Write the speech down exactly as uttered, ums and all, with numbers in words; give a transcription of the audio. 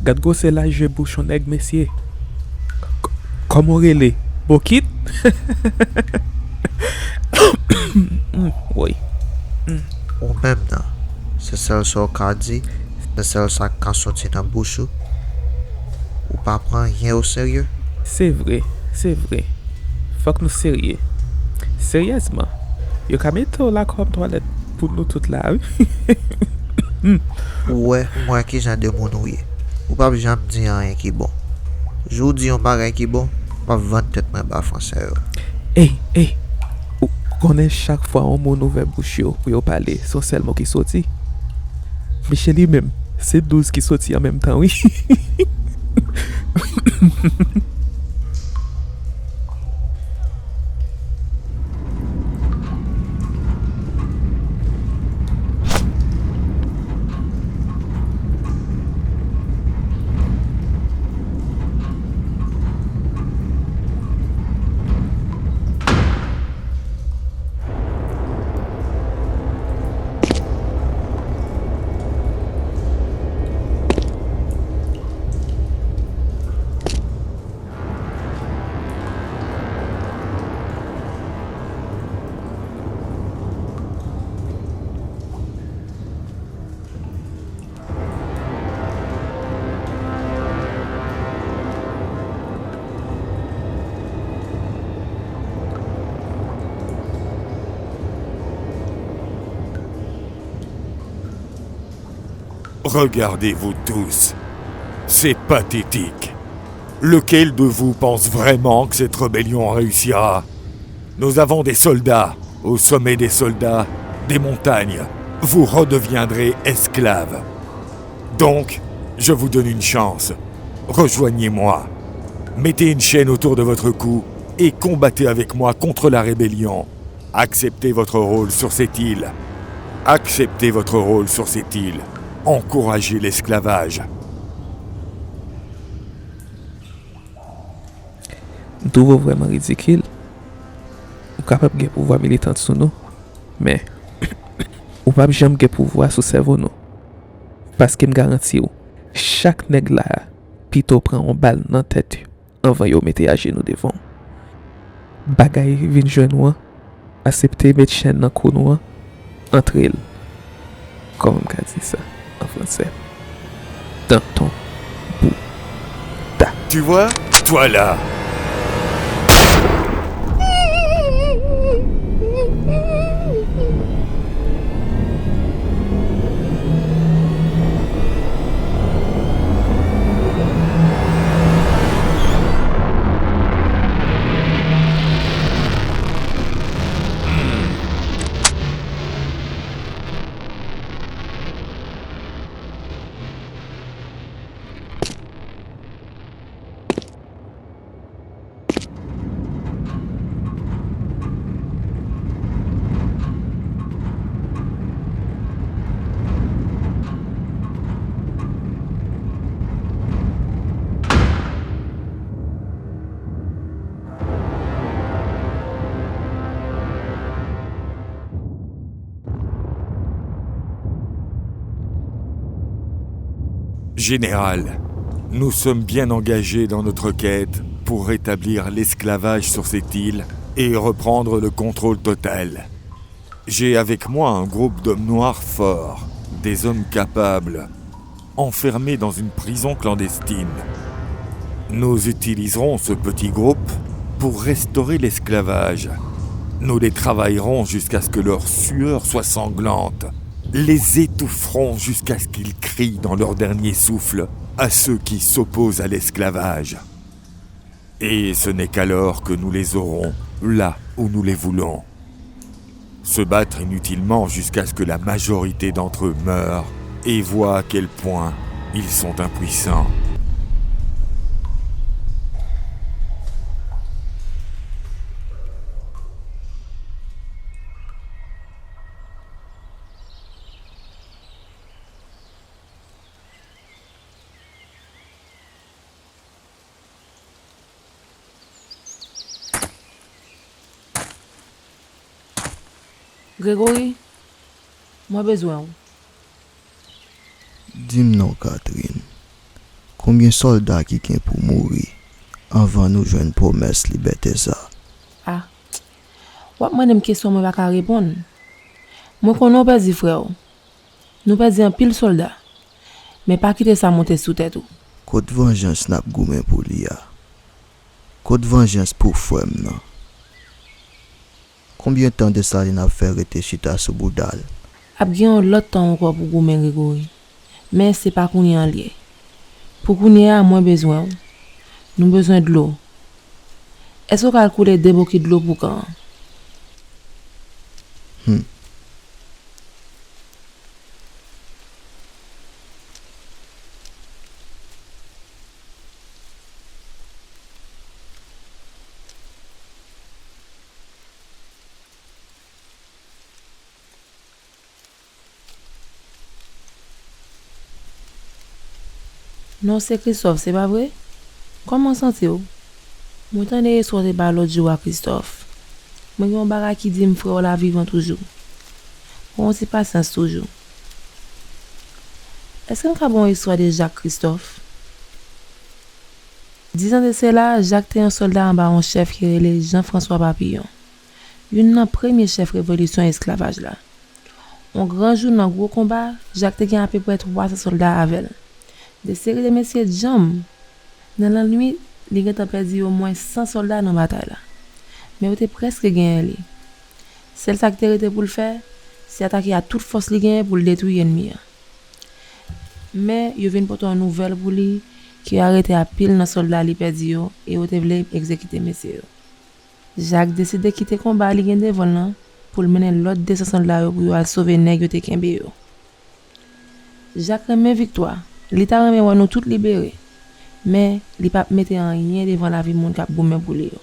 Gad gwosè lajè bouch yon nèg, mesye. K-, kòman w rele? Bokit? Mm, woy. Mm. Ou menm nan, se sèl sa w ka di, se sèl sa k ka soti nan bouch ou. Ou pa pran anyen oserye? Se vre, se vre. Fòk nou serye. Seryèzman, yo ka mete w la kòm twalèt pou nou tout la, wi. Ou wè, m wè kijan de moun ou ye. Ou p ap janm di anyen ki bon. Jou w di yon bagay ki bon, m ap vann tèt mwen ba Fransè yo. Ey, ey! Ou konnen chak fwa yon moun ouvè bouch yo pou yo pale, se yon sèl mo ki soti. Miche li menm, se douz ki soti an menm tan, wi. Regardez-vous tous. C'est pathétique. Lequel de vous pense vraiment que cette rébellion réussira ? Nous avons des soldats. Au sommet des soldats, des montagnes. Vous redeviendrez esclaves. Donc, je vous donne une chance. Rejoignez-moi. Mettez une chaîne autour de votre cou et combattez avec moi contre la rébellion. Acceptez votre rôle sur cette île. Acceptez votre rôle sur cette île. Encouragez l'esclavage. M twouve w vrèman ridikil. Ou kapab gen pouvwa militan sou nou, men ou p ap janm gen pouvwa sou sèvo nou. Paske m garanti w, chak nèg la a pito pran yon bal nan tèt anvan yo mete ajenou devan w. Bagay vin jwenn ou an, asepte met chèn nan kou nou an, antre l. Kòman m ka di sa an fransè? Dans ton bouda. Tu vois, toi là. Général, nous sommes bien engagés dans notre quête pour rétablir l'esclavage sur cette île et reprendre le contrôle total. J'ai avec moi un groupe d'hommes noirs forts, des hommes capables, enfermés dans une prison clandestine. Nous utiliserons ce petit groupe pour restaurer l'esclavage. Nous les travaillerons jusqu'à ce que leur sueur soit sanglante. Les étoufferons jusqu'à ce qu'ils crient dans leur dernier souffle à ceux qui s'opposent à l'esclavage. Et ce n'est qu'alors que nous les aurons là où nous les voulons. Se battre inutilement jusqu'à ce que la majorité d'entre eux meurent et voient à quel point ils sont impuissants. Gregory, mwen bezwen w. Di m non, Catherine. Konbyen sòlda ki gen pou mouri anvan nou jwenn pwomès libète sa a? A, w ap mande m kesyon mwen pa ka reponn. Mwen konnen w pèdi frè w. Nou pèdi anpil sòlda. Men pa kite sa monte sou tèt ou. Kot vanjans n ap goumen pou li a? Kot vanjans pou frè m nan? Konbyen tan Desalin ap fè rete chita sou bouda l? Ap gen yon lòt tan ankò pou goumen, Gregory. Men se pa kounye an l ye. Pou kounye a, mwen bezwen w. Nou bezwen dlo. Èske w ka al koule de bokit dlo pou kan an? Hmm. Non, se Christophe, se pa vre? Kòman w santi w? Mwen tande istwa w te bay lòt jou a, Christophe. Mwen gen yon bagay ki di m frè w la vivan toujou. Pran yon ti pasyans toujou. Èske m ka ba w yon istwa de Jacques, Christophe? Dizan de sela, Jak te yon sòlda anba yon chèf ki rele Jean-François Papillon, youn nan premye chèf revolisyon esklavaj la. Yon gran jou nan gwo konba, Jak te gen apeprè twa san sòlda avè l. De seri de mesye djanm. Nan lannwit, li gentan pèdi omwen san sòlda nan batay la. Men yo te prèske genyen li. Sèl sa ki te rete pou l fè, se atake ak tout fòs li genyen pou l detwi ènmi an. Men yo vin pote yon nouvèl pou li ke yo arete anpil nan sòlda li pèdi yo e yo te vle egzekite mesye yo. Jak deside kite konba li gen devan l lan pou l mennen lòt de san sòlda yo pou yo al sove nèg yo te kenbe yo. Jak renmen viktwa. Li ta renmen wè nou tout libere. Men, li p ap mete anyen devan lavi moun k ap goumen pou li yo.